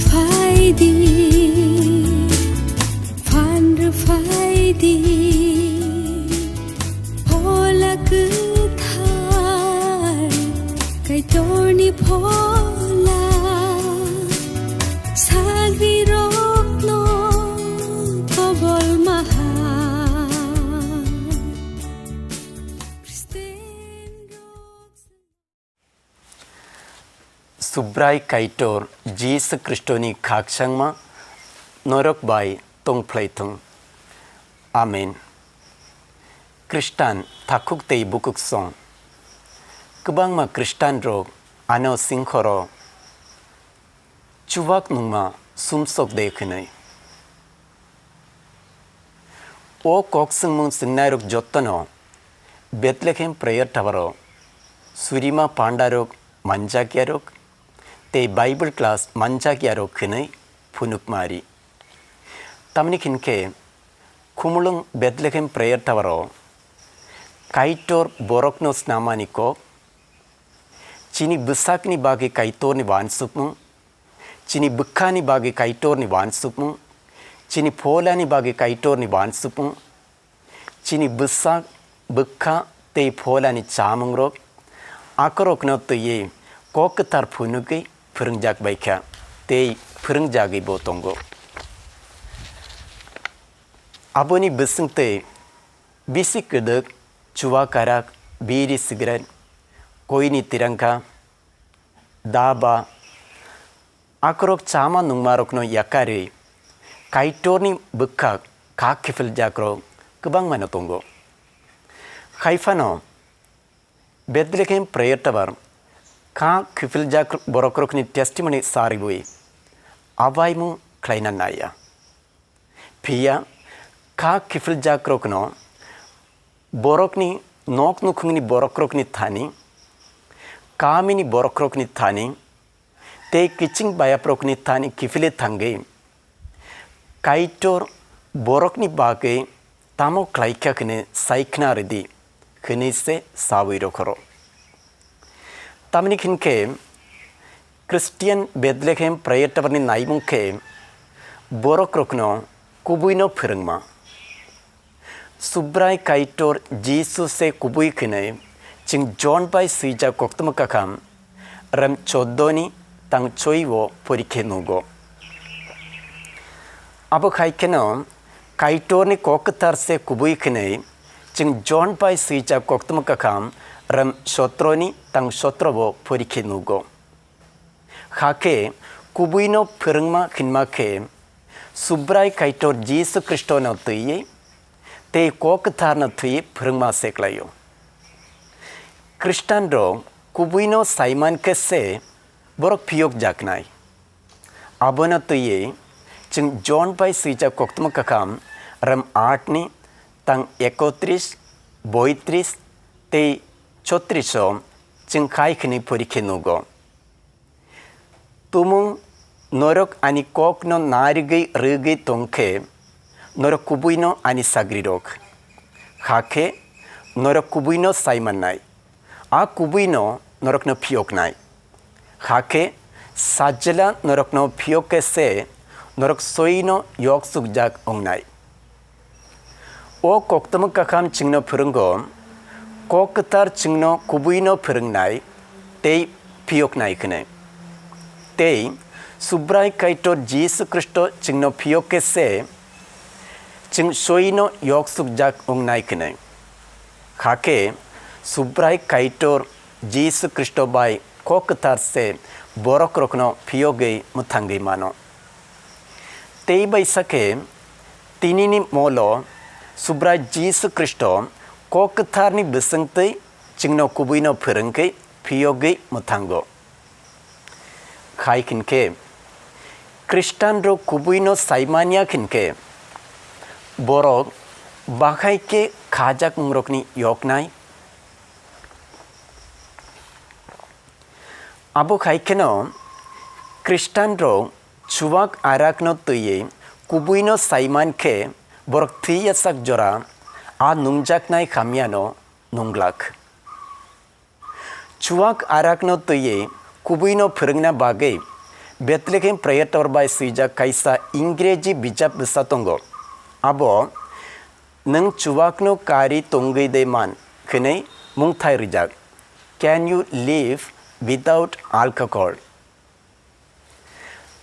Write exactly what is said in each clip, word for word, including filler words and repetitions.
Phaidi, phan rw phaidi, Phola Kwthar, Kaitorni Phola, sagrirokno kobolma ha. Kristianrok Subrai Kaitor Jisu Khristoni khakchangma norok bai tongphlai thung. Amen. Khristan takhuk tei bukuksong. Kwbangma Khristanrok ano singkhoro chuwak nungma sumsok de khwnwi. O kok swngmung swngnairok jottono Bethlehem Prayer Tower-o surima pandarok manjakyarok tei Bible class manjakyarok hwnwi phunukma ri. Tamni hinkhe Khumulwng Bethlehem Prayer Tower-o Kaitor borokno snamani kok, chini bwsakni bagwi Kaitorni uansukmung, chini bwkhani bagwi Kaitorni uansukmung, chini pholani bagwi Kaitorni uansukmung, chini bwsak, bwkha tei pholani chamungrok akorokno twiwi kok kwthar phunugwi phwrwngjak bai kha tei phwrwngjagwibo tongo. Aboni bwswngtwi bisi kwdwk, chuwa karak, biri cigarette, koini tirangka, da ba akorok chama nungmarokno yakarwi Kaitorni bwkhak kha khiphiljakrok kwbangmano tongo. Hai phano Bethlehem Prayer Tower kha khiphiljakrok borokrokni testimony sariwi abaimung khlaina naiya. Phiya kha khiphiljakrokno borokni nok nukhungni borokrokni thani, kamini borokrokni thani tei kiching bayaprokni thani khiphilwi thangwi Kaitor borokni bagwi tamo khlaikha hwnwi sai khna rwdi, hwnwi se saui rokhoro. Tamni hinkhe Christian Bethlehem Prayer Tower ni naimung khe borokrokno kubuino phwrwngma. Subrai Kaitor Jisu se kubui hwnwi chwng John bai swijak koktwma kakham rem choddo ni tang choi o porikhe nugo. Abo hai kheno Kaitorni kok kwthar se kubui hwnwi chwng John bai swijak koktwma kakham rem sotro ni tang sotro o porikhe nugo. Hakhe kubuino phwrwngma hinma khe Subrai Kaitor Jisu Khristono twiwi tei kok kwtharno thwiwi phwrwngma se klaio. Khristanrok kubuino saiman khe se borok phiyokjaknai. Abono twiwi chwng John bai swijak koktwma kakham rem aat ni tang ekotris, boitris tei chotris o chwng hai hwnwi pori khe nugo. Tumung norok ani kokno narigwi rwgwi tong khe norok kubuino ani sagrirok. Hakhe norok kubuino sai mannai. A kubuino norokno phiyoknai. Hakhe Sajla norokno phiyok khe se norok soino yoksukjak wngnai. O koktwma kakham chwngno phwrwngo, kok kwthar chwngno kubuino phwrwngnai tei phiyoknai hwnwi. Tei Subrai Kaitor Jisu Khristo chwngno phiyok khe se chwng soino yoksukjak wngnai hwnwi. Hakhe Subrai Kaitor Jisu Khristo bai kok kwthar se borokrokno phiyogwi mwthangwi mano. Tei bai sakhe, tinini molo Subrai Jisu Khristo kok kwtharni bwswngtwi chwngno kubuino phwrwngkhe phiyogwi mwthango. Hai hinkhe, Khristanrok kubuino sai manya hinkhe, borok bahai khe khajakmungrokni yoknai. Abo hai kheno Khristanrok chuwak arakno twiwi kubuino sai man khe borok thwi yachak jora a nungjaknai hamyano nunglak. Chuwak arakno twiwi kubuino phwrwngna bagwi Bethlehem Prayer Tower bai swijak kaisa Ingreji bijap bwsa tongo. Abo "Nwng chuwakno kari tongwi de man?" hwnwi mungthai rijak, "Can you live without alcohol?"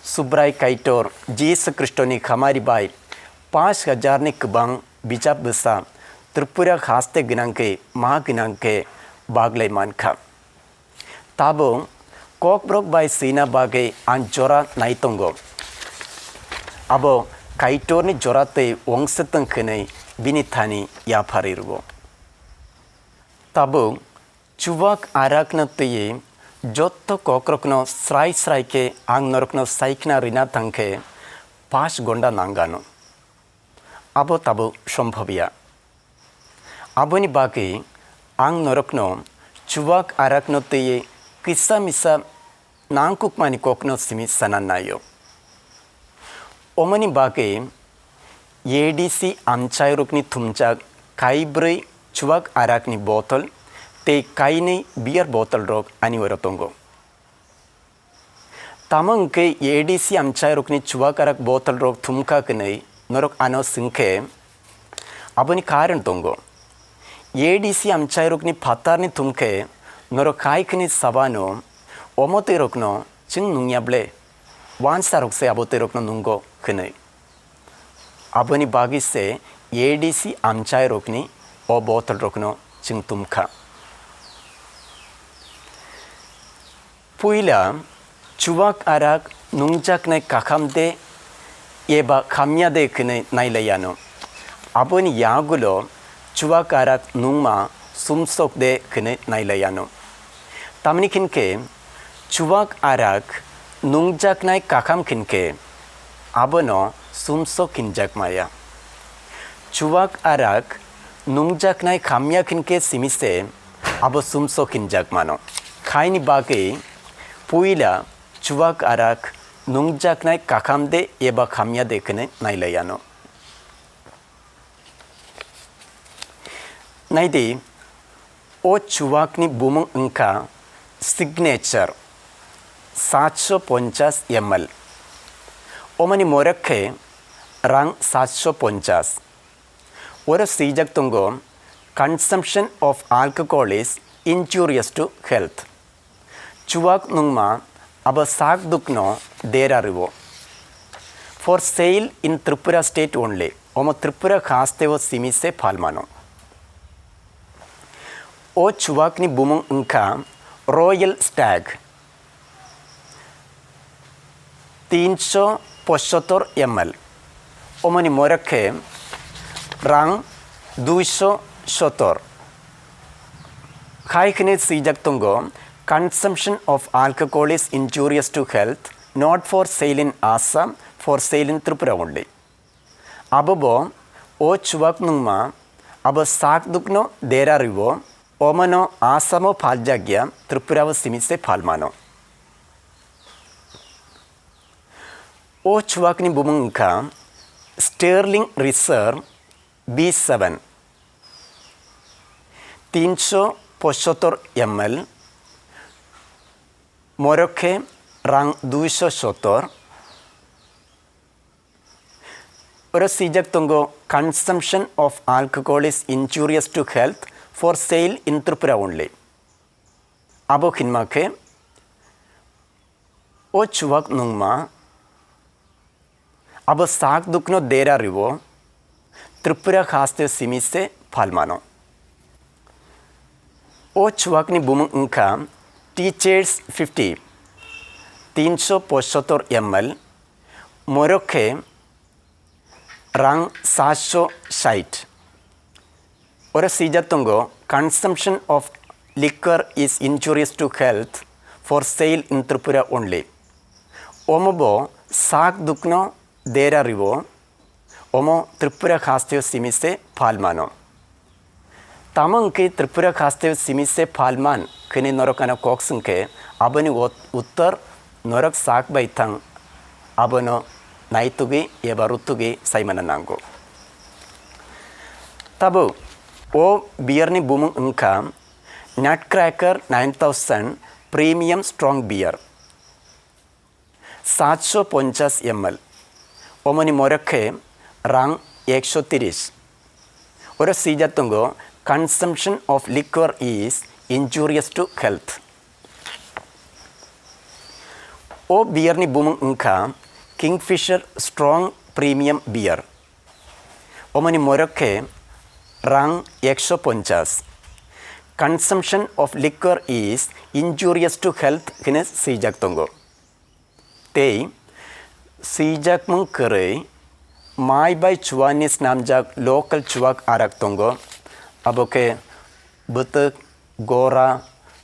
Subrai Kaitor Jisu Khristoni khamari bai pash hajar ni kwbang bijap bwsa Tripura haste gwnang khe, ma gwnang khe baglai man kha. Tabuk Kokborok bai swina bagwi ang jora nai tongo. Abo Kaitorni jora tei wngsa tong khenwi bini thani yapharwi rwo. Tabuk chuwak arakno twiwi jotto kokrokno srai srai khe ang norokno saikhna rwna thang khe pash gonda nangano. Abo tabuk sombhob ya. Aboni bagwi ang norokno chuwak arakno twiwi kisa misa nangkukmani kokno simi sana naio. Omoni bagwi A D C amchairokni thumjak kaibrwi chuwak arakni botol tei kainwi beer botolrok ani oro tongo. Tamo hwnkhe A D C amchairokni chuwak arak botolrok thumkha hwnwi norok ano swngkhe, aboni karon tongo. A D C amchairokni phatarni thumkhe norok hai khwnwi sabano, "Omo twi rokno chwng nungya ble? Wansa rok se abo twi rokno nungo," hwnwi. Aboni bagwi se A D C amchairokni o botolrokno chwng tumkha. Puila chuwak arak nungjaknai kakham de eba khamya de hwnwi nailai ano. Aboni yagulo chuwak arak nungma sumsok de hwnwi nailai ano. Tamni hinkhe chuwak arak nungjaknai kakham hinkhe abono sumsok hinjak maya. Chuwak arak nungjaknai khamya hinkhe simi se abo sumsok hinjak mano. Khaini bagwi puila chuwak arak nungjaknai kakham de eba khamya de hwnwi nailai ano. Naidi, o chuwakni bumung wngkha Signature, satsho ponchas M L. Omani moirok khe rang satsho ponchas. Oro swijak tongo, "Consumption of alcohol is injurious to health." Chuwak nungma abo sak dukno dera rwo. "For sale in Tripura state only." Omo Tripura haste o simi se phalmano. O chuwakni bumung wngkha Royal Stag, tinsho pochottor M L. Omoni moirok khe rang duisho sotor. Khai khne swijak tongo, "Consumption of alcohol is injurious to health, not for sale in Assam, for sale in Tripura only." Abo bo o chuwak nungma, abo sak dukno dera rwo, omano Assamo phaljak ya, Tripura o simi se phalmano. O chuwakni bumung wngkha Sterling Reserve B seven, tinsho pochottor M L, moirok khe rang duisho sotor. Oro swijak tongo, "Consumption of alcohol is injurious to health, for sale in Tripura only." Abo hinma khe o chuwak nungma, abo sak dukno dera rwo, Tripura haste simi se phalmano. O chuwakni bumung wngkha Teachers fifty, tinsho pochottor M L, moirok khe rang satsho sait. Oro swijak tongo, "Consumption of liquor is injurious to health, for sale in Tripura only." Omo bo sak dukno dera rwo, omo Tripura haste o simi se phalmano. Tamo hwnkhe Tripura haste o simi se phalman khwnwi norok ano kok swngkhe, aboni ut-, uttor norok sak bai thang, abono naitugwi eba rutugwi saimana nango. Tabuk o beer ni bumung wngkha Nutcracker nine thousand Premium Strong Beer. Satsho ponchas M L. Omoni morok khe rang ekso tris. Oro swijak tongo, "Consumption of liquor is injurious to health." O beer ni bumung wngkha Kingfisher Strong Premium Beer. Omoni morok khe rang ekso ponchas. "Consumption of liquor is injurious to health" hwnwi swijak tongo. Tei swijakmung kwrwi mai bai chuani snamjak local chuak arak tongo, abo khe bwtwk, gora,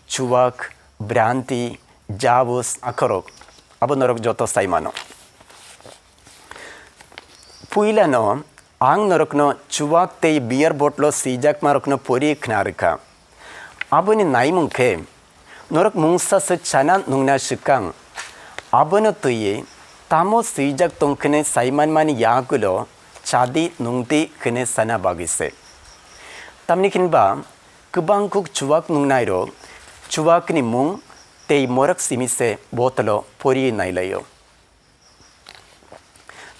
chuak, brandy, jabus, akhorok, abo norok joto sai mano. Puilano ang norokno chuak tei beer bottle-o swijakmarokno pori khna rwkha. Aboni naimung khe, norok mungsa se chana nungna swkang, abono twiwi tamo swijak tong khwnwi sai manmani yagulo chadi nungdi khwnwi sana bagwi se. Tamni hinba, kwbang kuk chuak nungnairok chuakni mung tei morok simi se bottle-o pori nailaio.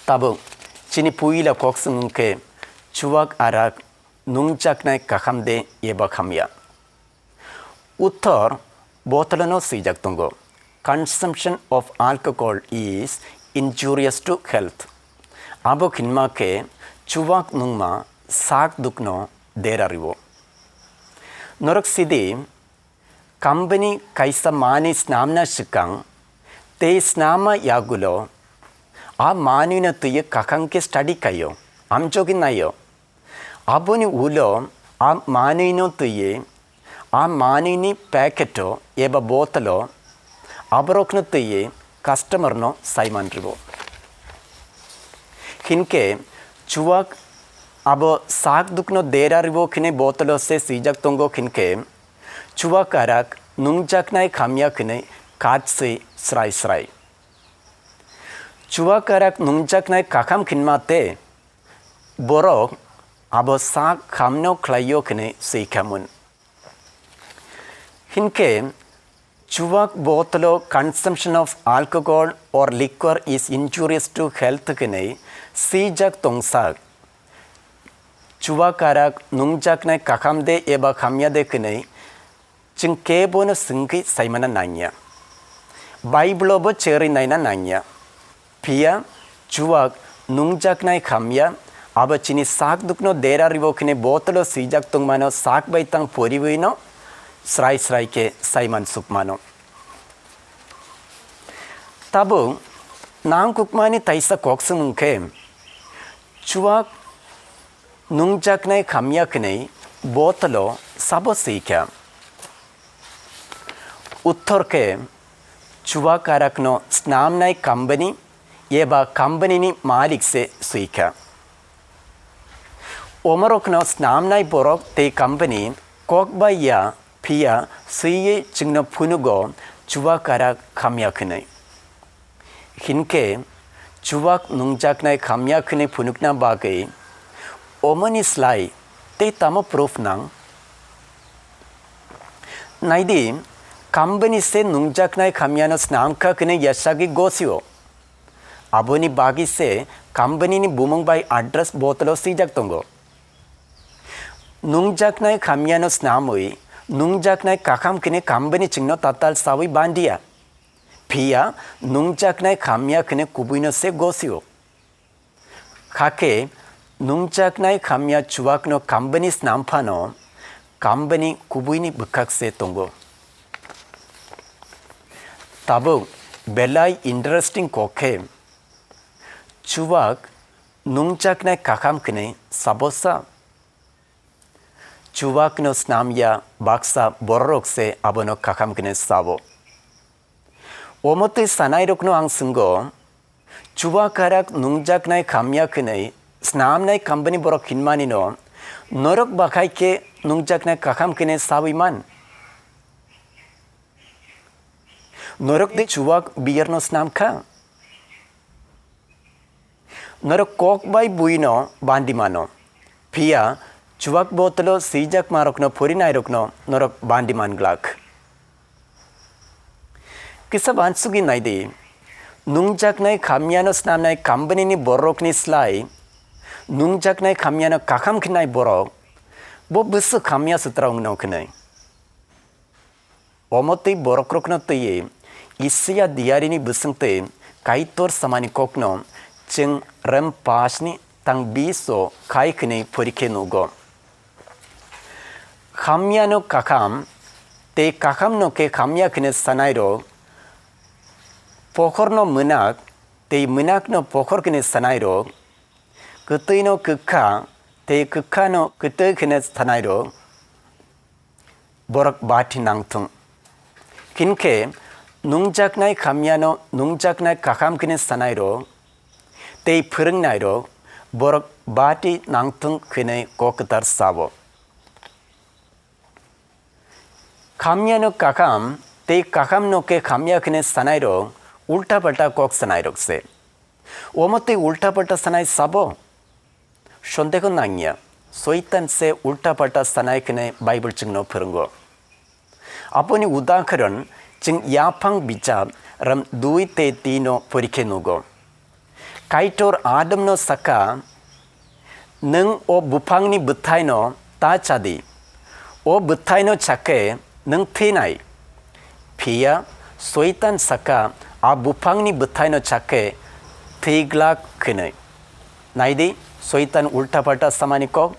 Tabuk chini puila kok swngmung khe, chuak arak nungjaknai kaham de eba hamya? Uttor bottle-o no swijak tongo, "Consumption of alcohol is injurious to health." Abo hinma khe chuak nungma sak dukno dera rwo. Norok sidi, company kaisa manwi snamna swkang tei snamma yagulo a manwino twiwi kaham khe study khaio, amjogwi naio. Aboni ulo a manwino twiwi a manwini packet-o eba bottle-o aborokno twiwi customer-no sai man rwo. Hinkhe chuak abo sak dukno dera rwo hwnwi bottle-o se swijak tongo hinkhe, chuak arak nungjaknai hamya hwnwi kat swi srai srai. Chuak arak nungjaknai kaham hinma tei borok abo sak hamno khlaio hwnwi swi khamun. Hinkhe chuak bottle-o "Consumption of alcohol or liquor is injurious to health" hwnwi swijak tongsak. Chuak arak nungjaknai kaham de eba hamya de hwnwi chwng kebono swngwi saimana nangya. Bible-o bo cherwi naina nangya. Phiya chuak nungjaknai hamya, abo chini sak dukno dera rwo hwnwi bottle-o swijak tongmano sak bai tang poriwino srai srai khe saiman sukmano. Tabuk nangkukmani taisa kok swngmung khe, chuak nungjaknai hamya hwnwi bottle-o sabo swi kha? Uttor khe, chuak arakno snamnai company eba company-ni malik se swi kha. Omorokno snamnai borok tei company kok bai ya, phiya swiwi chwngno phunugo chuak arak hamya hwnwi. Hinkhe chuak nungjaknai hamya hwnwi phunukna bagwi omoni slai tei tamo proof nang? Naidi, company se nungjaknai hamyano snamkha hwnwi yasagwi gosio. Aboni bagwi se company-ni bumung bai address bottle-o swijak tongo. Nungjaknai hamyano snamwi nungjaknai kaham hwnwi company chwngno tatal sawi bandiya. Phiya nungjaknai hamya hwnwi kubuino se gosio. Hakhe nungjaknai hamya chuakno company snam phano company kubuini bwkhak se tongo. Tabuk belai interesting kok khe, chuak nungjaknai kaham hwnwi sabo sa? Chuakno snamya baksa bororok se abono kaham hwnwi sabo. Omo twi sanairokno ang swngo, chuak arak nungjaknai hamya hwnwi snamnai company borok hinmanino norok bakhai khe nungjaknai kaham hwnwi sawi man? Norok de chuak beer-no snam kha? Norok kok bai buino bandi mano, phiya chuak bottle-o swijakmarokno purinairokno norok bandi man glak. Kisa uansugwi nai di, Nungjaknai hamyano snamnai company ni borokni slai nungjaknai hamyano kaham khnai borok bo bwswk hamya swtrang wngno khnai. Omo twi borokrokno twiwi Isiya diarini bwswng twi Kaitor samani kokno chwng rem pasni tang biso khai khwnwi phorikhe nugo. Hamyano kaham tei kahamno khe hamya khwnwi sanairok, pohorno mwnak tei mwnakno pohor khwnwi sanairok, kwtwino kwkha tei kwkhano kwtwi khwnwi sanairok, borok bati nangthung. Hinkhe nungjaknai hamyano nungjaknai kaham khwnwi sanairok tei phwrwngnairok borok bati nangthung khwnwi kok kwthar sao. Hamyano kaham tei kahamno khe hamya khwnwi sanairok ulta palta kok sanairok se. Omo twi ulta palta sanai sabo? Sondeho nangya, Soitan se ulta palta sanai khwnwi Bible chwngno phwrwngo. Aboni udahoron chwng yaphang bichar ram dui tei tino porikhe nugo. Kaitor Adamno sakha, "Nwng o buphangni bwthaino ta chadi. O bwthaino chakhe nwng thinai." Phiya Soitan sakha, "A buphangni bwthaino chakhe thwi glak khwnwi." Naidi, Soitan ulta palta samani kok.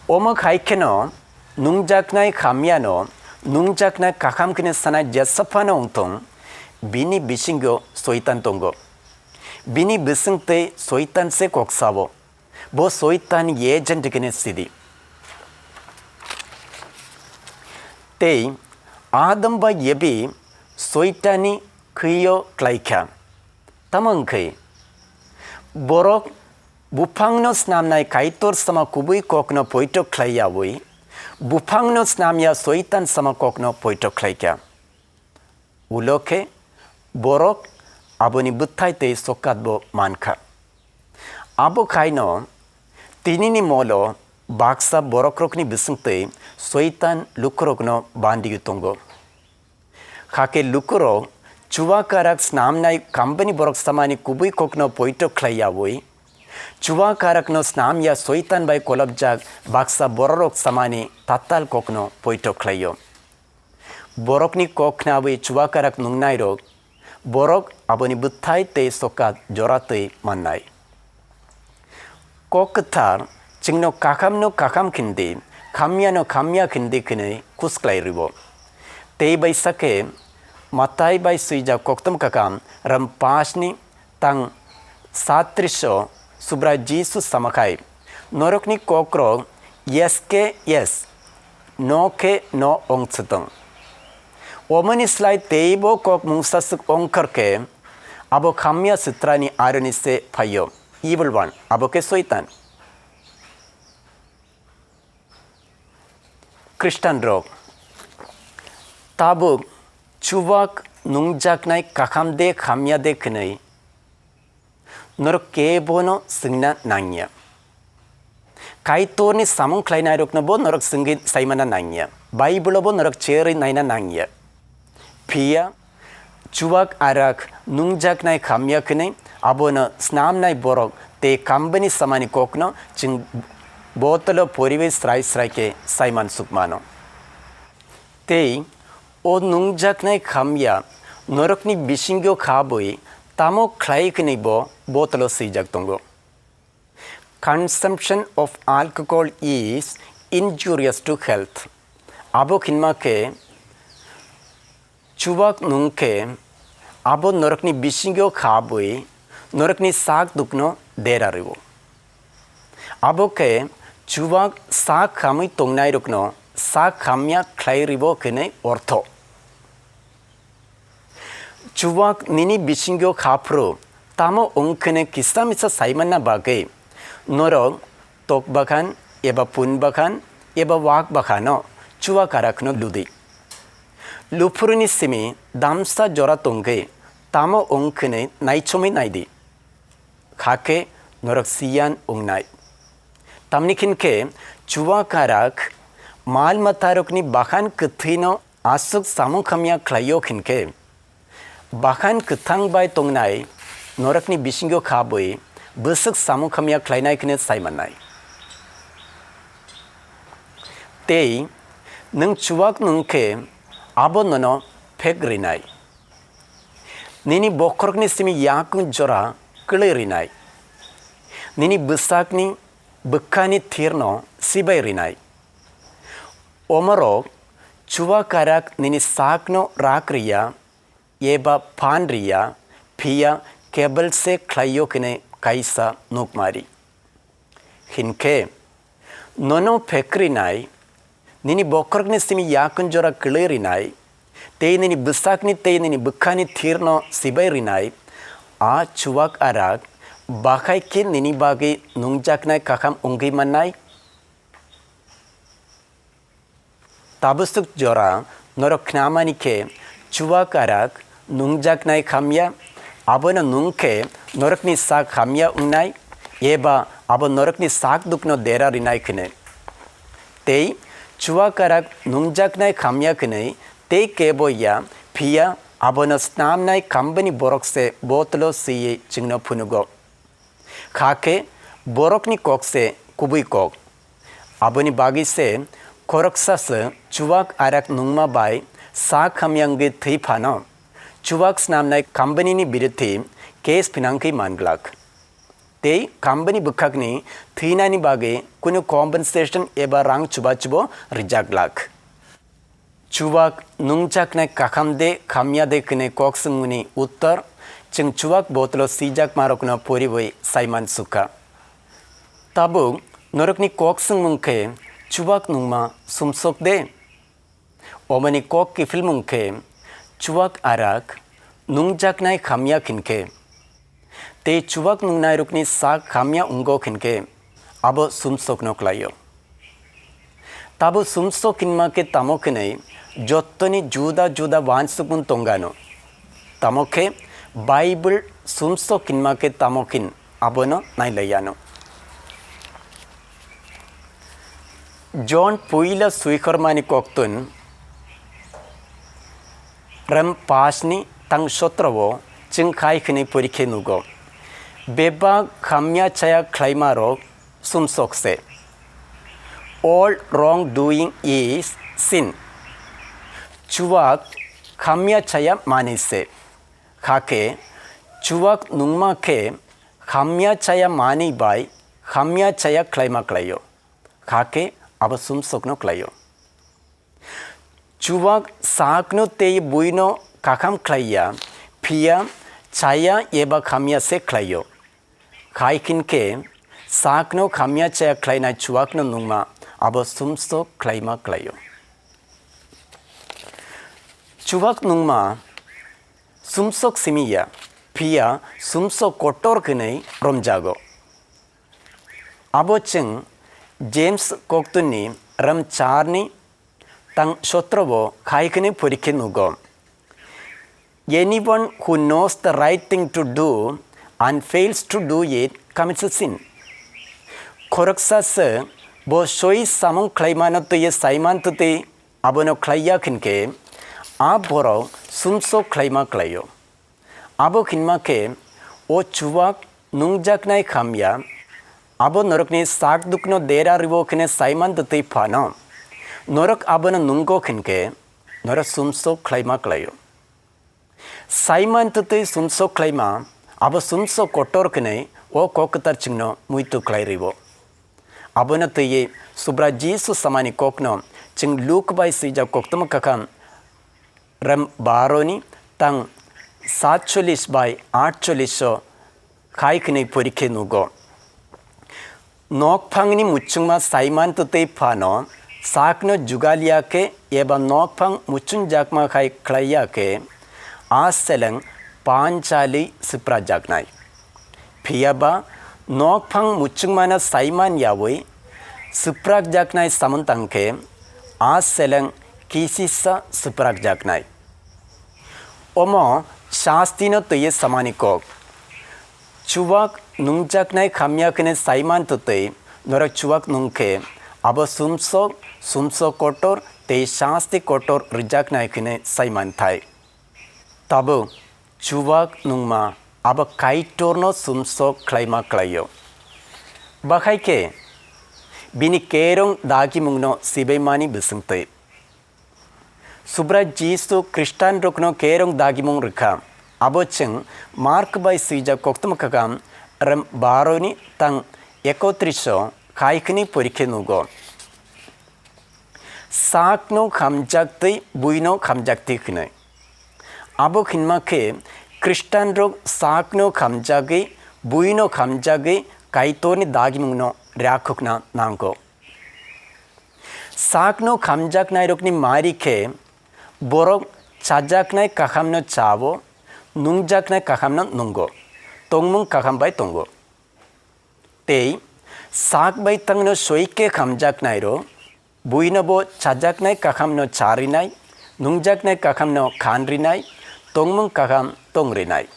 Omo hai kheno nungjaknai hamyano nungjaknai kaham khwnwi sanai jesa phano wngthung, bini bisingo Soitan tongo. Bini bwswng tei Soitan se kok sao. Bo Soitan agent kene sidi. Tei Adam bai Evi Soitani khwio klaikha. Tamo wngkhai, borok buphangno snamnai Kaitor sama kubui kokno poito khlaiyawi, buphangno snamya Soitan sama kokno poito khlaikha. Ulo khe borok aboni bwthai tei sokat bo mankha. Abo khaino tinini molo baksa borokrokni bisingtwi Soitan lukurokno bandiyo tongo. Hakhe lukurok chuwakarak snamnai kambani borok samani kubui kokno poito khlaiyawi, chuwakarakno snamya Soitan bai kolopjak baksa bororok samani tatal kokno poito khlaio. Borokni kok khnawi chuwakarak nungnairok, borok aboni bwthai tei sokat joratwi mannai. Kok Kwthar chwngno kahamno kaham khindi, hamyano hamya khindi hwnwi kusklai rwo. Tei bai sakhe Matai bai swijak kokthum kakam ram pasni tang satrisho Subrai Jisu samakhai, "Norokni kokrok yes khe yes, no khe no ong swtwng." Omoni slai teibo kok mungsaswk ongkhor khe, abo hamya swtrani aroni se phaio, evil one, abo khe Soitan. Khristanrok tabuk chuwak nungjaknai kaham de hamya de hwnwi norok kebono swngna nangya. Kaitorni samung khlainairokno bo norok swngwi saimana nangya. Bible-o bo norok cherwi naina nangya. Phiya chuwak arak nungjaknai hamya hwnwi abono snamnai borok tei kambani samani kokno chwng botolo poriwi srai srai khe saiman sukmano. Tei o nungjaknai hamya norokni bisingo khabwi tamo khlai hwnwi bo botolo swijak tongo. Consumption of alcohol is injurious to health. Abo hinma khe chuwak nung khe abo norokni bisingo khabwi norokni sak dukno dera rwo. Abo khe chuwak sak hamwi tongnairokno sak hamya khlai rwo hwnwi ortho. Chuwak nini bisingo khaphuru tamo wng khwnwi kisa misa saimanna bagwi norok tok bakhan eba pun bakhan eba wak bakhano chuwak arakno ludi. Luphuruni simi damsa jora tongwi tamo wng khwnwi naichomwi naidi. Hakhe norok siyan wngnai. Tamni hinkhe chuwak arak mal matarokni bakhan kwthwino aswk samung hamya khlaio hinkhe, Bahan kwthang bai tongnai norokni bisingo kha bwi bwswk samung hamya khlainai hwnwi sai mannai. Tei nwng chuwak nwng khe abo nono phek rinai. Nini bokhorokni simi yakung jora kwlwi rinai. Nini bwsakni bwkhani thirno sibai rinai. Omorok chuwak arak nini sakno rak riya, eba phan riya, phiya kebel se khlaio hwnwi kaisa nukmari. Hinkhe nono phekrinai, nini bokhorokni simi yakung jora kwlwi rinai, tei nini bwsakni tei nini bwkhani thirno sibai rinai, a chuwak arak bakhai khe nini bagwi nungjaknai kaham wngwi mannai. Tabuk swk jora norok khnamani khe chuwak arak nungjaknai hamya, abono nung khe norokni sak hamya wngnai, eba abo norokni sak dukno dera rinai hwnwi. Tei chuwak arak nungjaknai hamya hwnwi tei kebo ya, phiya abono snamnai kambini borok se botolo swiwi chwngno phunugo. Kha khe borokni kok se kubui kok. Aboni bagwi se khoroksa se chuwak arak nungma bai sak hamya wngwi thwi phano chuwak snamnai company ni biruthi case phinangwi man glak. Tei company bwkhakni thwinani bagwi kunu compensation eba rang chubachubo rijak glak. Chuwak nungjaknai kaham de hamya de hwnwi kok swngmani uttor chwng chuwak botolo swijakmarokno poriwi saiman sukha. Tabuk norokni kok swngmung khe chuwak nungma sumsok de? Omani kok kiphilmung khe chuwak arak nungjaknai hamya hinkhe. Tei chuwak nungnairokni sak hamya wngo hinkhe abo sumsokno klaio. Tabo sumsok hinma khe tamo hwnwi jottoni juda juda uansukmung tongano. Tamo khe Bible sumsok hinma khe tamo hin abono nailaiyano. John puila swikhormani koktun rem pasni tang sotro o chwng khai hwnwi porikhe nugo. Bebak hamya chaya khlaimarok sumsok se. All wrong doing is sin. Chuwak hamya chaya manwi se. Hakhe chuwak nungma khe hamya chaya manwi bai hamya chaya khlaima klaio. Hakhe abo sumsokno klaio. Chuwak sakno tei buino kaham khlaiya, phiya chaya eba hamya se khlaio. Hai hinkhe sakno hamya chaya khlainai chuwakno nungma abo sumsok khlaima klaio. Chuwak nungma sumsok simi ya, phiya sumsok kotor hwnwi romjago. Abo chwng James koktunni ram charni tang sotro o khai hwnwi porikhe nugo. Anyone who knows the right thing to do and fails to do it commits a sin. Khoroksa se bo soi samung khlaimano twiwi saiman twtwi abono khlaiya hinkhe a borok sumsok khlaima klaio. Abo hinma khe o chuwak nungjaknai hamya, abo norokni sak dukno dera rwo hwnwi saiman twtwi phano norok abono nungo hinkhe norok sumsok khlaima klaio. Saiman twtwi sumsok khlaima abo sumsok kotor hwnwi o kok kwtal chwngno muitu khlai rwo. Abono twiwi Subra Jisu samani kokno chwng Luk bai swijak koktwma kakham rem baroni tang satchollis bai atchollis o khai hwnwi porikhe nugo. Nokphangni muchungma saiman twtwi phano sakno jugal ya khe eba nokphang muchungjakma hai khlai ya khe a seleng panchali swprajaknai. Phiya ba nokphang muchungmano saiman yaui swprakjaknai samung tang khe a seleng kisisa swprakjaknai. Omo sastino twiwi samani kok. Chuwak nungjaknai hamya hwnwi saiman twtwi norok chuwak nung khe abo sumsok, sumsok kotor tei sasti kotor rwjaknai hwnwi saiman thai. Tabuk Chuwak nungma abo Kaitorno sumsok khlaima klaio. Bakhai khe bini kerong dagimungno sibaimani bisingtwi. Subrai Jisu Khristanrokno kerong dagimung rwkha. Abo chwng Mark bai swijak koktwma kakam rem baroni tang ekotrisho khai khwnwi porikhe nugo. Sakno khamjak twi buino khamjak twi hwnwi. Abo hinma khe Khristanrok sakno khamjagwi buino khamjagwi Kaitorni dagimungno rakhokna nango. Sakno khamjaknairokni mari khe borok chajaknai kahamno chao, nungjaknai kahamno nungo, tongmung kaham bai tongo. Tei sak bai tangno soi khe khamjaknairok buinobo chajaknai kahamno charinai, nungjaknai kahamno khanrinai, tongmung kaham tongrinai.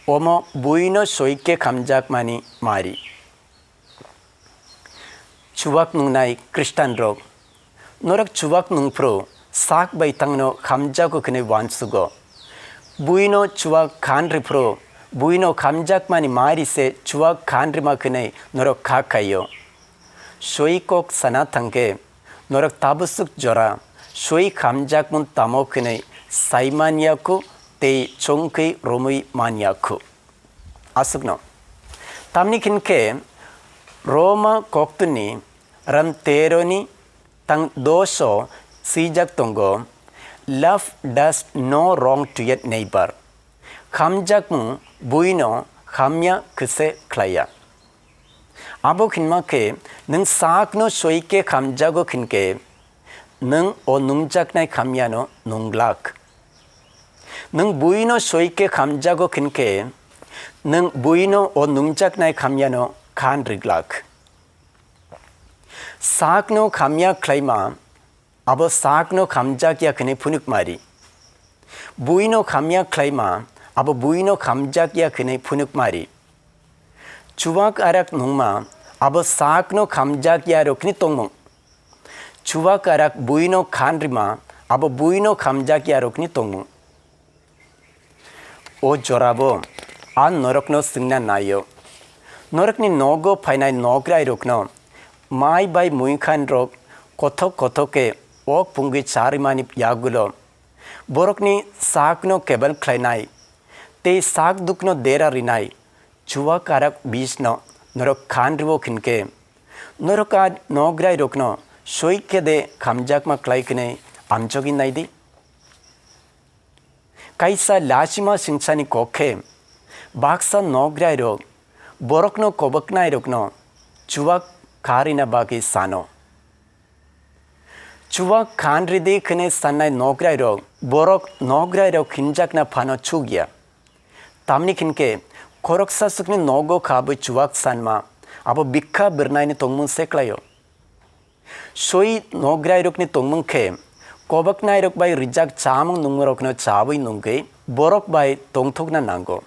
Omo buino soi khe khamjakmani mari. Chuwak nungnai Khristanrok, norok chuwak nungphru sak bai tangno khamjago hwnwi uansugo. Buino chuwak khanriphru buino khamjakmani mari se chuwak khanrima hwnwi norok kha khaio. Soi kok sana thangkhe norok tabusuk jora soi khamjakmung tamo hwnwi saimanya khu tei chongkhwi romwi manya khu. Aswkno. Tamni hwn khe Roma koktwni ram teroni tang doso swijak tongo, "Love does no wrong to a neighbor." Khamjakmung buino hamya khe se khlaiya. Abo hinma khe nwng sakno soi khe khamjago hwn khe nwng o nungjaknai hamyano nunglak. Nwng buino soi khe khamjago hwn khe nwng buino o nungjaknai hamyano khan riglak. Sakno hamya khlaima abo sakno khamjakya hwnwi phunukmari. Buino hamya khlaima abo buino khamjakya hwnwi phunukmari. Chuwak arak nungma abo sakno khamjakyarokni tongmung. Chuwak arak buino khanrima abo buino khamjakyarokni tongmung. O jorabo ang norokno swngna naio. Norokni nogo phainai nograirokno mai bai muikhanrok kothok kothok khe ok pungwi charimani yagulo borokni sakno kebel khlainai tei sak dukno dera rinai chuwak arak bisno norok khan rwo hwn khe norok a nograirokno soi khe de khamjakma klai hwnwi amjogwi nai di. Kaisa lachima singchani kok khe baksa nograirok borokno koboknairokno chuwak kharina bagwi sano. Chuwak khan ridi hwnwi sannai nograirok borok nograirok hinjakna phano chukya. Tamni hwn khe khoroksa swkni nogo khabwi chuwak sanma abo bikha birnaini tongmung se klaio. Soi nograirokni tongmung khe koboknairok bai rijak chamung nungmungrokno chawi nungwi borok bai tongthokna nango.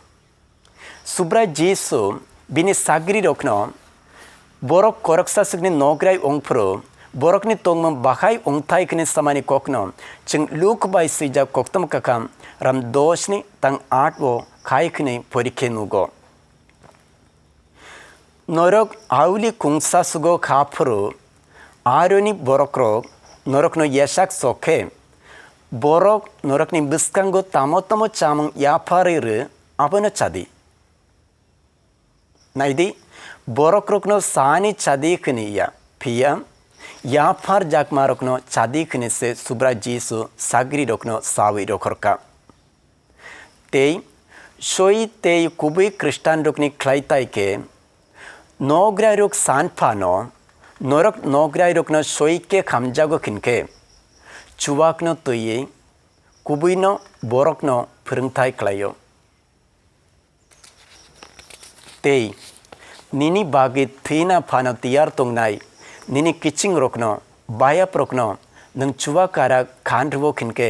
Subrai Jisu bini sagrirokno borok khoroksa swkni nograi wngphuru borokni tongmung bahai wngthai hwnwi samani kokno chwng Luk bai swijak koktwma kakham ram dos ni tang aat o khai hwnwi porikhe nugo. Norok auli kungsa sugo kha phuru, aroni borokrok norokno yesak sok khe, borok norokni bwskango tamo tamo chamung yapharwi rw, abono chadi. Naidi, borokrokno sani chadi hwnwi ya, phiya yapharjakmarokno chadi hwnwi se Subrai Jisu sagrirokno sawi rokhorkha. Tei soi tei kubui Khristanrokni khlai tai khe, nograirok san phano norok nograirokno soi khe khamjago hwn khe, chuwakno twiwi kubuino borokno phwrwngthai khlaio. Tei nini bagwi thwina phano tiyar tongnai nini kichingrokno, bayaprokno nwng chuwak arak khan rwo hwn khe,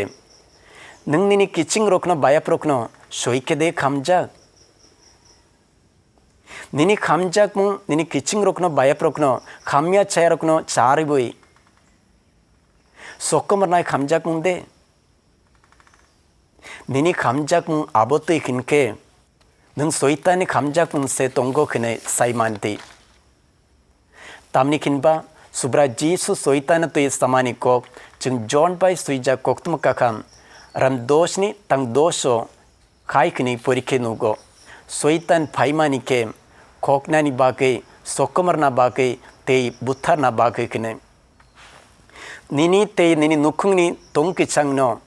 nwng nini kichingrokno, bayaprokno soi khe de khamjak? Nini khamjakmung nini kichingrokno, bayaprokno, khamya chayarokno cha rwui sokomornai khamjakmung de? Nini khamjakmung abo twi hinkhe, nwng Soitanni khamjakmung se tongo hinwi sai man di. Tamni hinba Subrai Jisu Soitanno twi samani kok chwng Jon bai swijak koktwma kakham ram dos ni tang dos o khai hwnwi porikhe nugo. Soitan phaimani khe khoknani bagwi, sokomorna bagwi tei butharna bagwi hwnwi. Nini tei nini nukhungni tong kwchangno,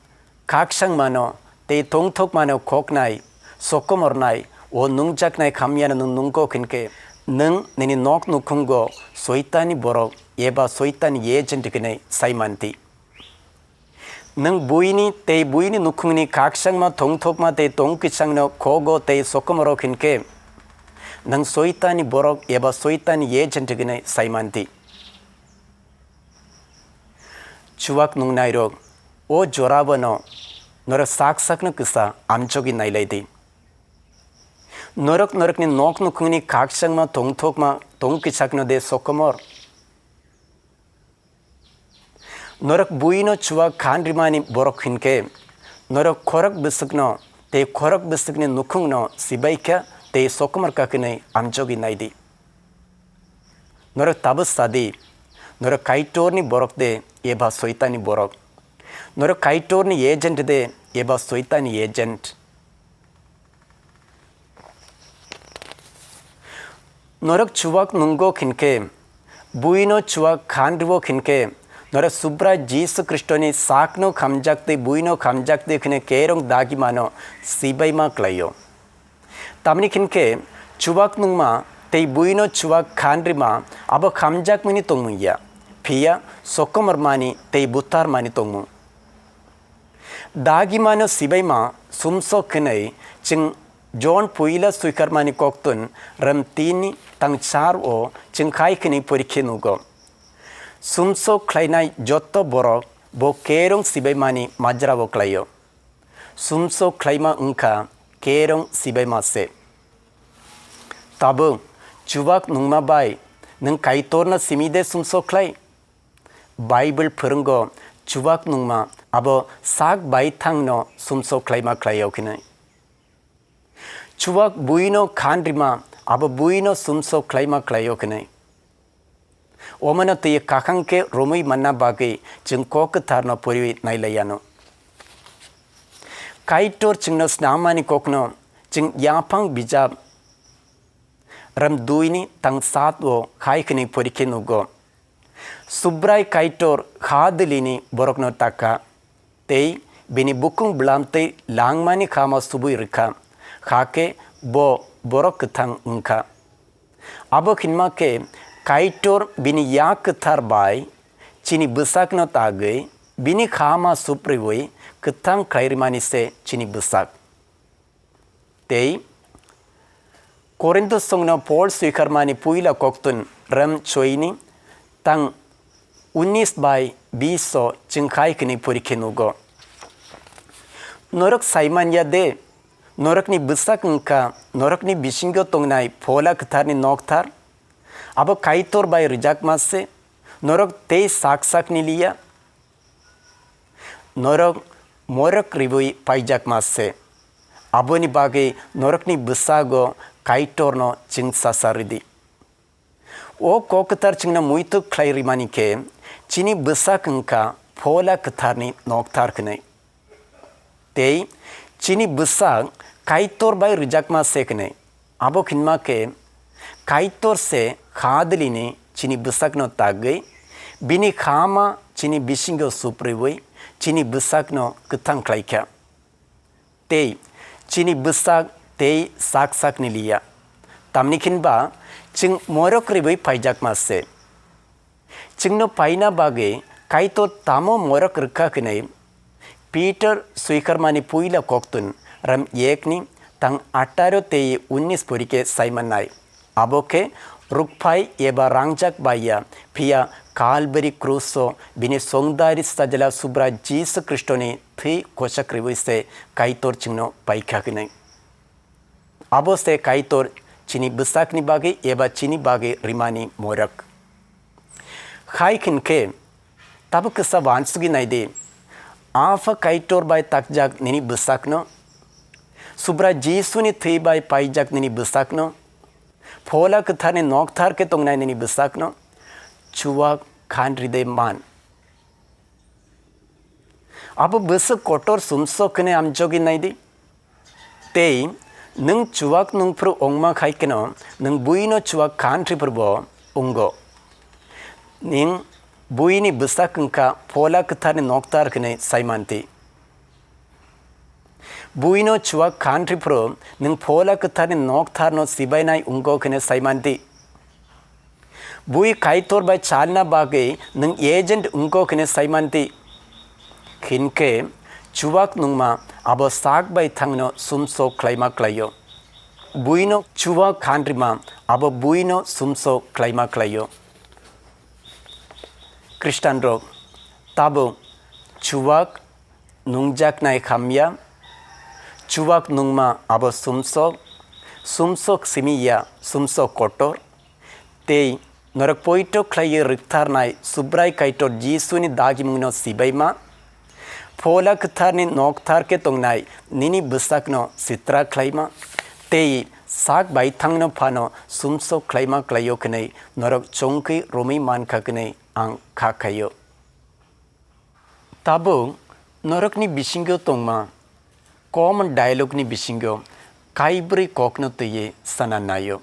khakchangmano tei tongthokmano khoknai, sokomornai, o nungjaknai hamyano nwng nungkok hinkhe, nwng nini nok nukhungo Soitanni borok eba Soitanni agent hwnwi sai man di. Nwng buini tei buini nukhungni khakchangma, tongthokma tei tong kwchangno khogo tei sokomoro hinkhe, nwng Soitanni borok eba Soitanni agent hwnwi sai man di. Chuwak nungnairok, o jorabano norok sak sakno kisa amjogwi nailai di. Norok norokni nok nukhungni khakchangma, tongthokma, tong kwchakno de sokomor? Norok buino chuwak khan rimani borok hinkhe, norok khorok bwswkno tei khorok bwswkni nukhungno sibai kha tei sokomor kha hwnwi amjogwi nai di. Norok tabuk sa di, norok Kaitorni borok de eba Soitanni borok? Norok Kaitorni agent de eba Soitanni agent? Norok chuwak nungo hinkhe, buino chuwak khan rwo hinkhe, norok Subrai Jisu Khristoni sakno khamjak tei buino khamjak tei khwne kerong dagimano sibaima klaio. Tamni hinkhe chuwak nungma tei buino chuwak khan rima abo khamjakmani tongmung ya, phiya sokomormani tei butarmani tongmung. Dagimano sibaima sumsok hwnwi chwng Jon puila swikarmani koktun ram tini tang char o chwng khai hwnwi porikhe nugo. Sumsok khlainai jotto borok bo kerong sibaimani majrao klaio. Sumsok khlaima wngkha kerong sibaima se. Tabuk chuwak nungma bai nwng Kaitorno simi de sumsok khlai? Bible phwrwngo chuwak nungma abo sak bai thangno sumsok khlaima khlaio hinwi. Chuwak buino khan rima abo buino sumsok khlaima khlaio hinwi. Omano twi kakhang khe romwi manna bagwi chwng kok kwtharno poriwi nailaiano. Kaitor chwngno snamani kokno chwng yaphang bijap ram dui ni tang sat o khai hwnwi porikhe nugo. Subrai Kaitor ha dwlini borokno taka, tei bini bukung bwlam tei langmani khama subui rwkha, hakhe bo borok kwthang wngkha. Abo hinma khe Kaitor bini yak kwthar bai chini bwsakno tagwi bini khama supriui kwthang khlai rwmani se chini bwsak. Tei Korintosongno Pol swikarmani puila koktun rem choini tang unis bai biso chwngkhai hwnwi porikhe nugo. Norok saimanya de, norokni bwsak wngkha norokni bisingo tongnai Phola Kwtharni nokthar? Abo Kaitor bai rwjakma se, norok tei sak sakni liya. Norok morok ribwi paijakma se, aboni bagwi norokni bwsago Kaitorno chwngsasa rwdi. O kok kwthar chwngno muitu khlai rimani khe chini bwsak wngkha Phola Kwtharni nokthar hwnwi. Tei chini bwsak Kaitor bai rwjakma se hwnwi. Abo hinma khe Kaitor se ha dwlini chini bwsakno tagwi bini khama chini bisingo supriui chini bwsakno kwthang khlaikha. Tei chini bwsak tei sak sakni liya. Tamni hinba chwng morok ribwi phaijakma se. Chwngno paina bagwi Kaitor tamo morok rwkha hwnwi Peter swikarmani puila koktun ram yekni tang atharo tei unis porikhe saimannai. Abo khe rukphai eba rangjak baiya, phiya Kalbari kruso bini songdari sajla Subra Jisu Khristoni thwi kochak rwui se Kaitor chwngno paikha hwnwi. Abo se Kaitor chini bwsakni bagwi eba chini bagwi rimani morok. Hai hinkhe, tabuk kisa wansugwi naidi, Apha Kaitor bai takjak nini bwsakno, Subrai Jisuni thwi bai paijak nini bwsakno, Phola Kwtharni nokthar khe tongnai nini bwsakno chuak khan ride man. Abo bwswk kotor sumsok hwnwi amjogwi naidi. Tei nwng chuak nungphru wngma khai kheno nwng buino chuak khan riphrwbo wngo. Nwng buini bwsak wngkha Phola Kwtharni nokthar hwnwi saimanti. Buino chuak khan riphrw nwng Phola Kwtharni noktharno sibainai wngo hwnwi saimanti. Bui Kaitor bai chalna bagwi nwng agent wngkok hwnwi saimanti. Hinkhe chuak nungma abo sak bai thangno sumsok khlaima khlaio. Buino chuak khan rima abo buino sumsok khlaima khlaio. Khristanrok tabuk chuak nungjaknai hamya, chuak nungma abo sumsok, sumsok simi ya sumsok kotor, tei norok poito khlaiwi rwktharnai Subrai Kaitor Jisuni dagimungno sibaima, Phola Kwtharni nokthar khe tongnai nini bwsakno sitra khlaima, tei sak baithangno phano sumsok khlaima khlaio hwnwi norok chongkwi romwi mankha hwnwi ang kha khaio. Tabuk norokni bisingo tongma common dialogue ni bisingo kaibrwi kokno twiwi sana naio.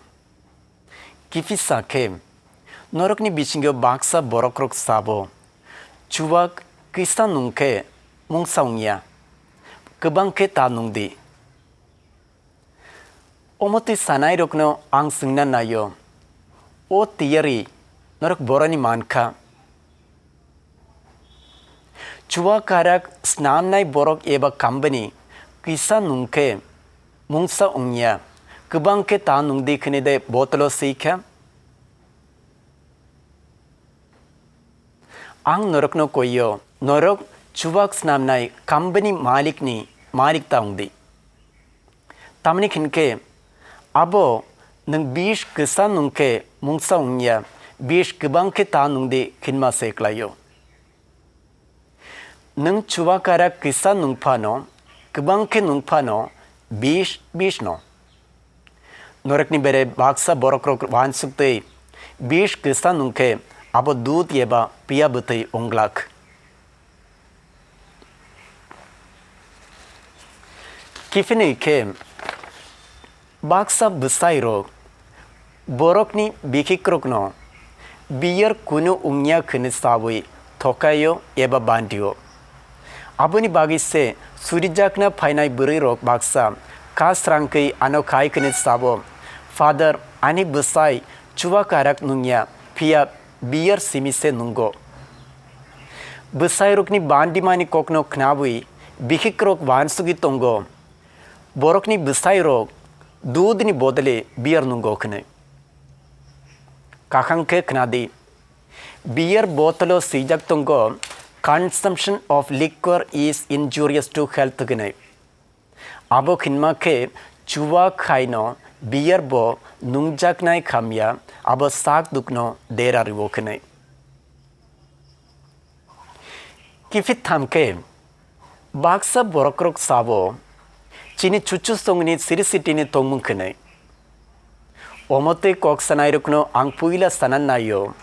Kiphisa khe norokni bisingo baksa borokrok sabo, "Chuak kisa nung khe mungsa wngya, kwbang khe ta nung di." Omo twi sanairokno ang swngna naio, o tiyari norok boroni mankha? Chuakarak snamnai borok eba kambani kisa nung khe mungsa wngya, kwbang khe ta nung di hwnwi de botolo swi kha? Ang norokno koio, norok chuak snamnai kambani malikni malik ta wng di. Tamni hinkhe abo nwng bish kwsa nung khe mungsa wngya, bish kwbang khe ta nung di hinma se klaio. Nwng chuakara kwsa nung phano, kwbang khe nung phano, bish, bish no. Norokni bere baksa borokrok wansuk twi bish kwsa nung khe abo dud eba piya bwtwi wng glak. Kiphilwi khe baksa bwsairok borokni bikhikrokno beer kunu wngya hwnwi saui thokaio eba bandio. Aboni bagwi se surijakna phainai bwrwirok baksa kha srangkwi ano khai hwnwi sao, "Father, ani bwsai chuakarak nungya, phiya beer simi se nungo." Bwsairokni bandimani kokno khnaui bikhikrok wansugwi tongo, borokni bwsairok dudni bodole beer nungo hwnwi. Kakhang khe khnadi, beer botolo swijak tongo, "Consumption of liquor is injurious to health," hwnwi. Abo hinma khe chuak khaino beer bo nungjaknai khamya, abo sak dukno dera rwo hwnwi. Kiphit tham khe baksa borokrok sao, "Chini chuchusongni siri sitini tongmung," hwnwi. Omo tei kok sanairokno ang puila sana naio.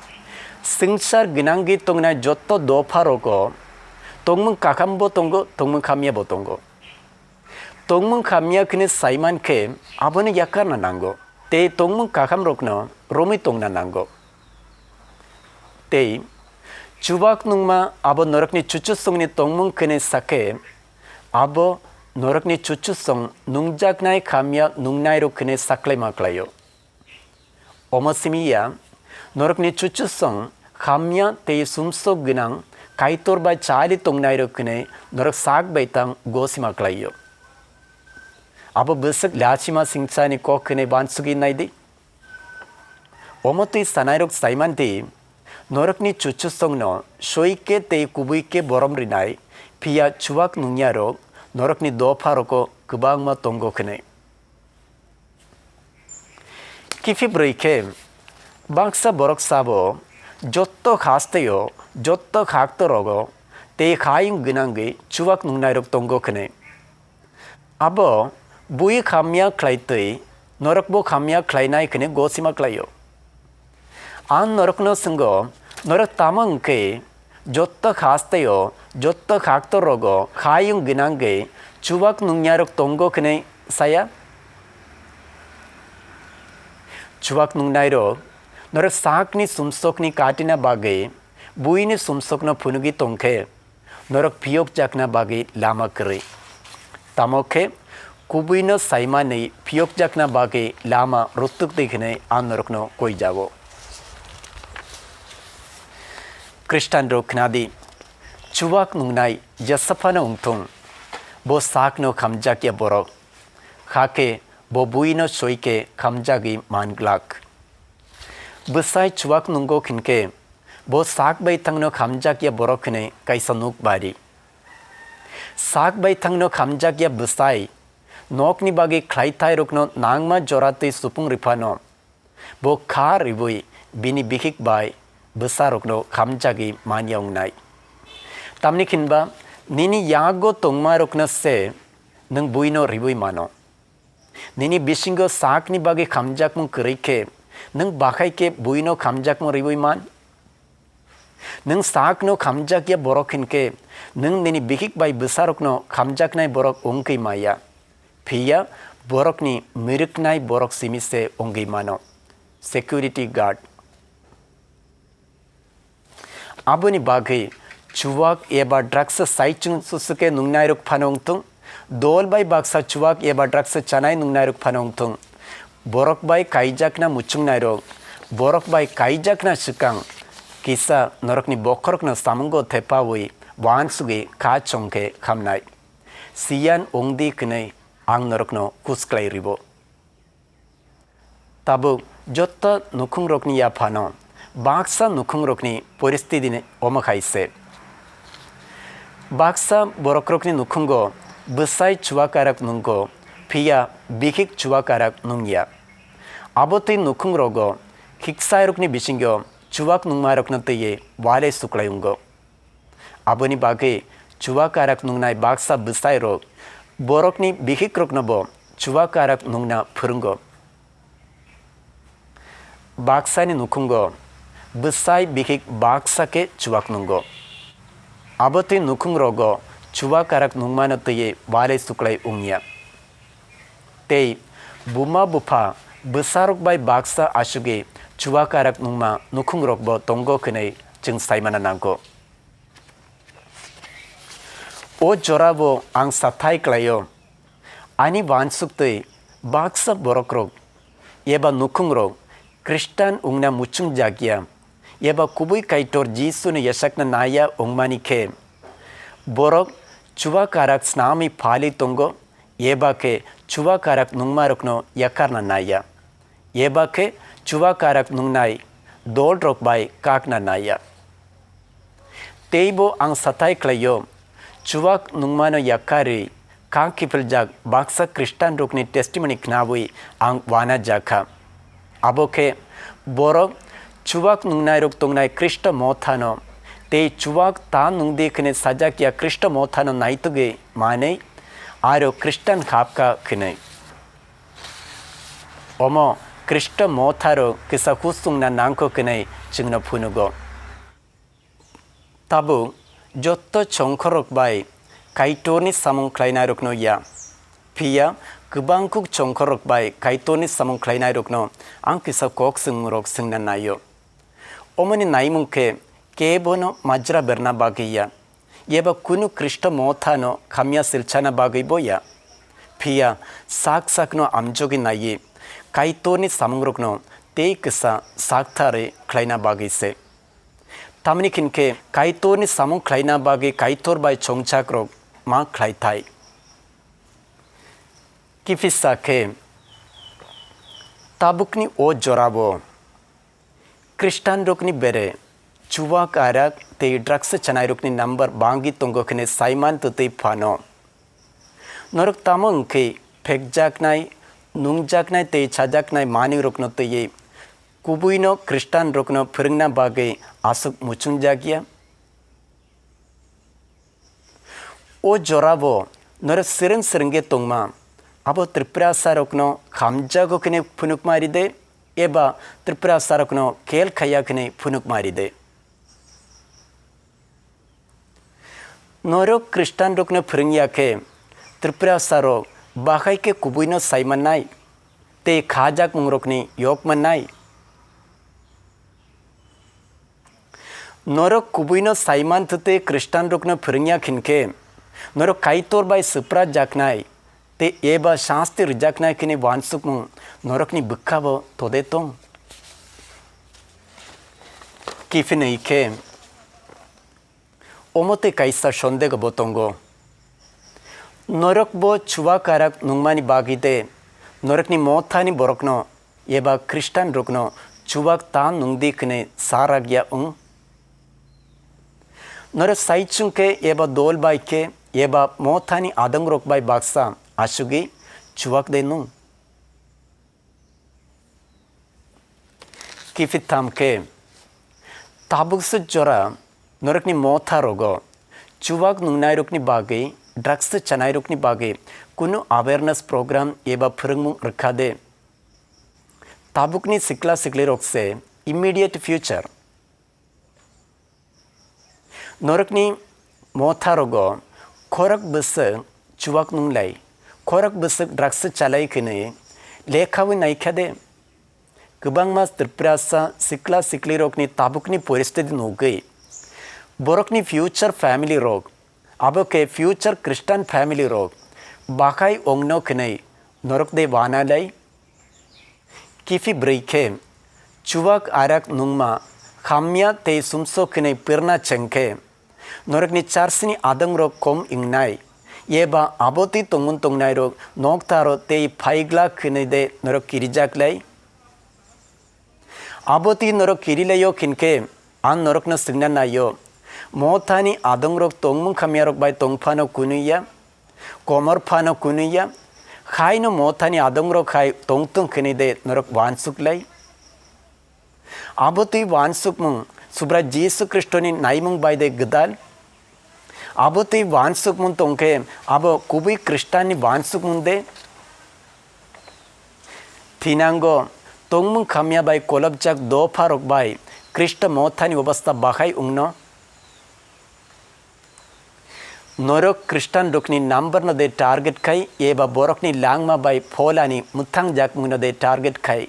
Swngchar gwnangwi tongnai jotto dopha rogo tongmung kakham bo tongo, tongmung khamya bo tongo. Tongmung khamya hwnwi saiman khe abono yakarna nango, tei tongmung kakham rokno romwi tongna nango. Tei chuak nungma abo norokni chuchusongni tongmung hwnwi sakhe, abo norokni chuchusong nungjaknai khamya nungnairok hwnwi saklaima klaio. Omo simi ya, norokni chuchusong hamya tei sumsok gwnang Kaitor bai chali tongnairok hwnwi norok sak bai tang gosima klaio. Abo bwswk lachima singchani kok hwnwi bansugwi naidi. Omo twi sanairok saiman di, norokni chuchusongno soi khe tei kubui khe borom rinai, phiya chuak nungyarok norokni dopha rogo kwbangma tongo hwnwi. Kiphilwi khe baksa borok sabo, "Jotto hasteo, jotto hakto rogo tei hayung gwnangwi chuwak nungnairok tongo khwnwi. Abo bui hamya khlaitwi norokbo hamya khlainai khwnwi gosima khlaio. Ang norokno swngo, norok tamo wngkhe jotto hasteo, jotto haktorrogo hayung gwnangwi chuwak nungyarok tongo khwnwi saya? Chuwak nungnairok norok sakni sumsokni katina bagwi buini sumsokno phunugwi tongkhe, norok phiyokjakna bagwi lama kwrwi. Tamo khe, kubuino saimanwi phiyokjakna bagwi lama rwtwk di hwnwi ang norokno koi jago. Khristanrok khna di, chuwak nungnai jesa phano wng thung, bo sakno khamjakya borok, hakhe bo buino soi khe khamjagwi man glak. Bwsai chuwak nungo hinkhe, bo sak bai thangno khamjakya borok hwnwi kaisa nuk bari. Sak bai thangno khamjakya bwsai nokni bagwi khlaithairokno nangma jora twi supung rw phano, bo kha rwui bini bihik bai bwsarokno khamjagwi manya wngnai. Tamni hinba nini yago tongmarokno se nwng buino rwui mano. Nini bisingo sakni bagwi khamjakmung kwrwi khe, nwng bakhai khe buino khamjakmung rwui man? Nwng sakno khamjakya borok hinkhe, nwng nini bihik bai bwsarokno khamjaknai borok wngwi maya. Phiya borokni mwrwknai borok simi se wngwi mano. Security guard. Aboni bagwi chuwak eba draksa saichung susuke nungnairok phano wngthung, dol bai baksa chuwak eba draksa chanai nungnairok phano wngthung, borok bai kaijakna muchungnairok, borok bai kaijakna swkang kisa norokni bokhorokno samungo thepaui uansugwi kha chongkhe khamnai. Siyan wngdi hwnwi ang norokno kusklai ribo. Tabuk jotto nukhungrokni yaphano baksa nukhungrokni poristiti omo hai se. Baksa borokrokni nukhungo bwsai chuwakarak nungo, phiya bihik chuwakarak nungya. Abo twi nukhungrogo khiksairokni bisingo chuwak nungmarokno twiwi walai suklai wngo. Aboni bagwi chuwakarak nungnai baksa bwsairok borokni bihikroknobo chuwakarak nungna phwrwngo. Baksani nukhungo bwsai bihik baksa khe chuwak nungo. Abo twi nukhungrogo chuwakarak nungmano twiwi walai suklai wngya. Tei buma bupha bwsarok bai baksa asugwi chuwakarak nungma nukhungrokbo tongo hwnwi chwng saimana nango. O jorao ang sathai klaio, ani uansuk twi baksa borokrok eba nukhungrok Khristan wngna muchungjakya eba kubui Kaitor Jisuni yachakna naiya wngmani khe, borok chuwakarak snamwi phalwi tongo eba khe chuwakarak nungmarokno yakarna naiya. Eba khe chuwakarak nungnai dolrok bai kakna naiya. Teibo ang sathai klaio, chuwak nungmano yakarwi kak kiphiljak baksa Khristanrokni testimony khnaui ang uanajakha. Abo khe borok chuwak nungnairok tongnai Khristo mothano tei chuwak ta nungdi hwnwi sajakya Khristo mothano naitugwi manwi aro Khristan hapkha hwnwi. Omo Khristo motharo kisa hus chungna nangkho hwnwi chwngno phunugo. Tabuk jotto chongkhorrok bai Kaitorni samung khlainairokno ya, phiya kwbangkuk chongkhorrok bai Kaitorni samung khlainairokno ang kisa kok swngmungrok swngna naio. Omoni naimung khe kebono majra berna bagwi ya, eba kunu Khristo mothano khamya silchana bagwibo ya. Phiya sak sakno amjogwi naiwi Kaitorni samungrokno tei kisa saktharwi khlaina bagwi se. Tamni hinkhe Kaitorni samung khlaina bagwi Kaitor bai chongchakrok ma khlaithai. Kiphilsa khe tabukni o jorao Khristanrokni bere chuwak arak tei draksa chanairokni number bangwi tongo hwnwi saiman twtwi phano. Norok tamo wngkhe phekjaknai, nungjaknai tei chajaknai manwirokno twiwi kubuino Khristanrokno phwrwngna bagwi aswk muchungjakya? O jorabo norok srwng srwngkhe tongma, abo Tripurasarokno hamjago khwnwi phunukma ride, eba Tripurasarokno kel khaiya khwnwi phunukma ride. Norok Khristanrokno phwrwngya khe, Tripurasarok bahai khe kubuino saimannai tei khajakmungrokni yok mannai. Norok kubuino saiman thwtwi Khristanrokno phwrwngya khinkhe, norok Kaitor bai swprajaknai tei eba sasti rwjaknai khini uansukmung norokni bwkhabo tode tong? Kiphilwi khe, omo tei kaisa sondego bo tongo. Norokbo chuwak arak nungmani bagwi de norokni mothani borokno eba Khristanrokno chuwak ta nungdi khwnwi sa rakya wng? Norok saichung khe eba dol bai khe eba mothani adongrok bai baksa asugwi chuwak de nung? Kiphiltham khe, tabukse jora norokni motha rogo chuwak nungnairokni bagwi, drugs chanairokni bagwi kunu awareness program eba phwrwngmung rwkha de? Tabukni sikla siklirok se immediate future. Norokni motha rogo khorok bwswk chuwak nunglai, khorok bwswk drugs chalai khwnwi lekhawi naikha de? Kwbangma Tripurasa sikla siklirokni tabukni poristiti nugwi, borokni future family rok, abo khe future Christian family rok, bakhai ongno khwnwi norok de wana lai? Kiphilwi khe, chuwak arak nungma hamya tei sumsok khwnwi pirna chengkhe, norokni churchni adongrok kom wngnai, eba abotwi tongmung tongnairok noktaro tei phaigla khwnwi de norok kirijak lai? Abotwi norok kirilaio khinkhe, ang norokno swngna naio, mothani adongrok tongmung hamyarok bai tongphano kunuya, komor phano kunuya, haino mothani adongrok hai tongtong khwnwi de norok uansuk lai? Abotwi uansukmung Subrai Jisu Khristoni naimung bai de gwdal? Abotwi uansukmung tongkhe abo kubui Khristanni uansukmung de? Thinango tongmung hamya bai kolopjak dopharok bai Khristo mothani obostha bahai wngno? Norok Khristanrokni numberno de target khai eba borokni langma bai pholani mwthangjakmungno de target khai?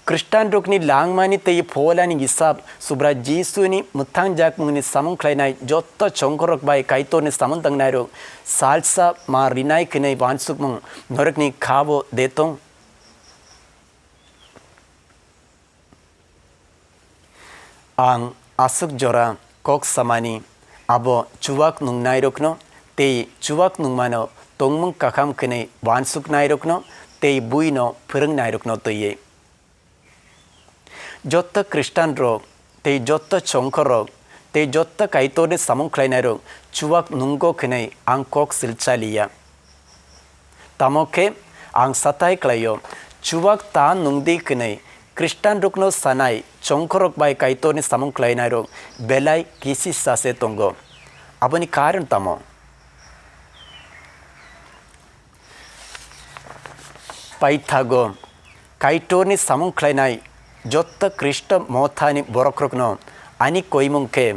Khristanrokni langmani tei pholani hisab Subrai Jisuni mwthangjakmungni samung khlainai jotto chongkhorrok bai Kaitorni samung tangnairok salsa ma rinai khwnwi uansukmung norokni khabo de tong? Ang aswk jora kok samani, abo chuwak nungnairokno tei chuwak nungmano tongmung kaham khwnwi uansuknairokno tei buino phwrwngnairokno twiwi. Jotto Khristanrok tei jotto chongkhorrok tei jotto Kaitorni samung khlainairok chuwak nungo khwnwi ang kok silchaliya. Tamo khe ang satai klaio, chuwak ta nungdi khwnwi Khristanrokno sanai chongkhorrok bai Kaitorni samung khlainairok belai kisisa se tongo. Aboni karon tamo? Paithago, Kaitorni samung khlainai jotto Khristo mothani borokrokno ani koimung khe,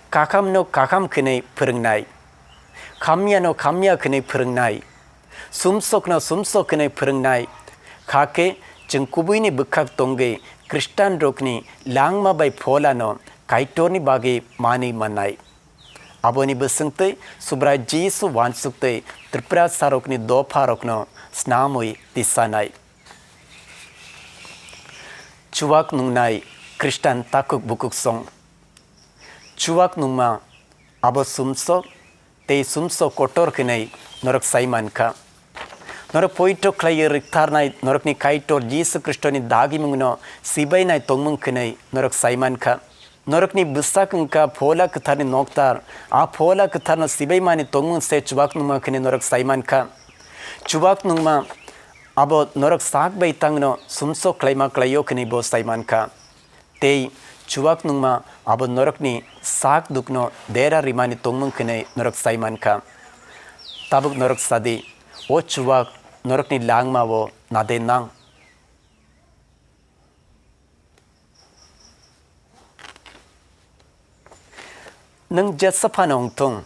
kahamno kaham khwnwi phwrwngnai, hamyano hamya khwnwi phwrwngnai, sumsokno sumsok khwnwi phwrwngnai, hakhe chwng kubuini bwkhak tongwi Khristanrokni langma bai pholano Kaitorni bagwi manwi mannai. Aboni bwswngtwi Subrai Jisu uansuktwi Tripurasarokni dopharokno snamwi tisanai. Chuwak nungnai Khristan takhuk bukhuk song. Chuwak nungma abo sumsok tei sumsok kotor hwnwi norok sai mankha. Norok poito khlaiwi rwktharnai norokni Kaitor Jisu Khristoni dagimungno sibainai tongmung hwnwi norok sai mankha. Norokni bwsak wngkha Phola Kwtharni noktar. A Phola Kwtharno sibaimani tongmung se chuwak nungma hwnwi norok sai mankha. Chuwak nungma abo norok sak bai tangno sumsok khlaima khlaio hwnwi bo sai mankha. Tei Chuwak nungma abo norokni sak dukno dera rimani tongmung khenwi norok sai mankha. Tabuk norok sadi, o chuwak norokni langmao nade nang? Nwng jesa phano wng thung,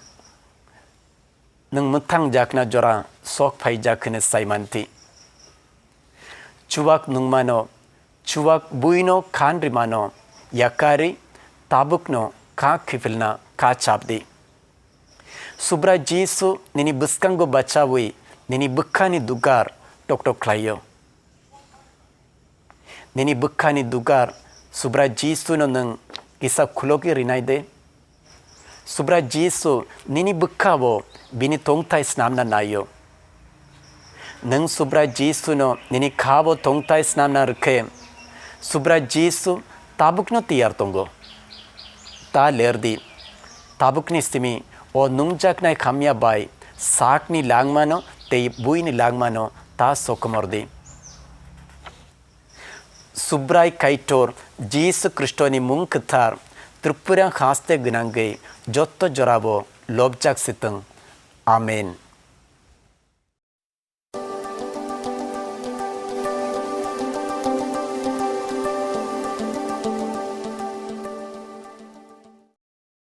nwng mwthangjakna jora sok phaijak hwnwi sai manthi. Chuwak nungmano, chuwak buino khan rimano yakarwi tabukno kha khiphilna kha chapdi. Subrai Jisu nini bwskango bachaui nini bwkhani dugar toktok khlaio. Nini bwkhani dugar Subrai Jisuno nwng kisa khulogwi rinai de? Subrai Jisu nini bwkhao bini tongthai snamna naio. Nwng Subrai Jisuno nini khao tongthai snamna rwkhe, Subrai Jisu tabukno tiyar tongo. Ta lerdi, tabukni simi o nungjaknai hamya bai sakni langmano tei buini langmano ta sokomordi. Subrai Kaitor Jisu Khristoni mung kwthar Tripura haste gwnangwi jotto jorabo lobjak sitwng. Amen.